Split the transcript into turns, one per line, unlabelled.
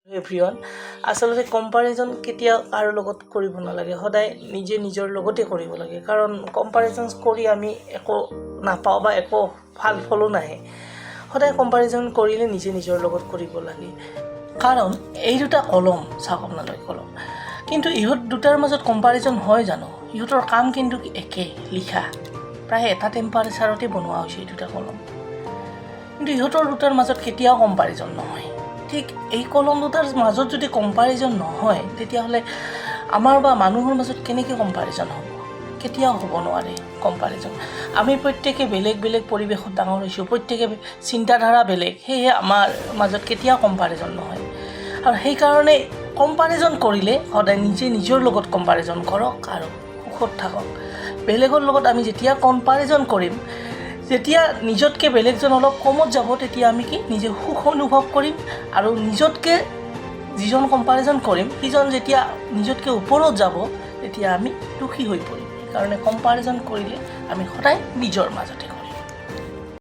Everyone, আচলতে কম্পাৰিজন কেতিয়াও কাৰো লগত কৰিব নালাগে। সদায় নিজে নিজৰ লগতে কৰিব লাগে, কাৰণ কম্পাৰিজন কৰি আমি একো নাপাওঁ বা একো ভাল ফলো নাহে। সদায় কম্পাৰিজন কৰিলে নিজে নিজৰ লগত কৰিব লাগে। কাৰণ এই দুটা কলম চাওক আপোনালোকে, কলম কিন্তু ইহঁত দুটাৰ মাজত কম্পাৰিজন হয় জানো? ইহঁতৰ কাম কিন্তু একে, লিখা। প্ৰায় এটা টেম্পাৰেচাৰতে বনোৱা হৈছে এই দুটা কলম, কিন্তু ইহঁতৰ দুটাৰ মাজত কেতিয়াও কম্পাৰিজন নহয়। ঠিক এই কলম দুটাৰ মাজত যদি কম্পাৰিজন নহয়, তেতিয়াহ'লে আমাৰ বা মানুহৰ মাজত কেনেকৈ কম্পাৰিজন হ'ব? কেতিয়াও হ'ব নোৱাৰে কম্পাৰিজন। আমি প্ৰত্যেকে বেলেগ বেলেগ পৰিৱেশত ডাঙৰ হৈছোঁ, প্ৰত্যেকে চিন্তাধাৰা বেলেগ। সেয়েহে আমাৰ মাজত কেতিয়াও কম্পাৰিজন নহয়। আৰু সেইকাৰণে কম্পাৰিজন কৰিলে সদায় নিজে নিজৰ লগত কম্পাৰিজন কৰক আৰু সুখত থাকক। বেলেগৰ লগত আমি যেতিয়া কম্পাৰিজন কৰিম, যেতিয়া নিজতকৈ বেলেগজন অলপ কমত যাব, তেতিয়া আমি কি নিজে সুখ অনুভৱ কৰিম আৰু নিজতকৈ যিজন কম্পাৰিজন কৰিম, সিজন যেতিয়া নিজতকৈ ওপৰত যাব, তেতিয়া আমি দুখী হৈ পৰিম। সেইকাৰণে কম্পাৰিজন কৰিলে আমি সদায় নিজৰ মাজতে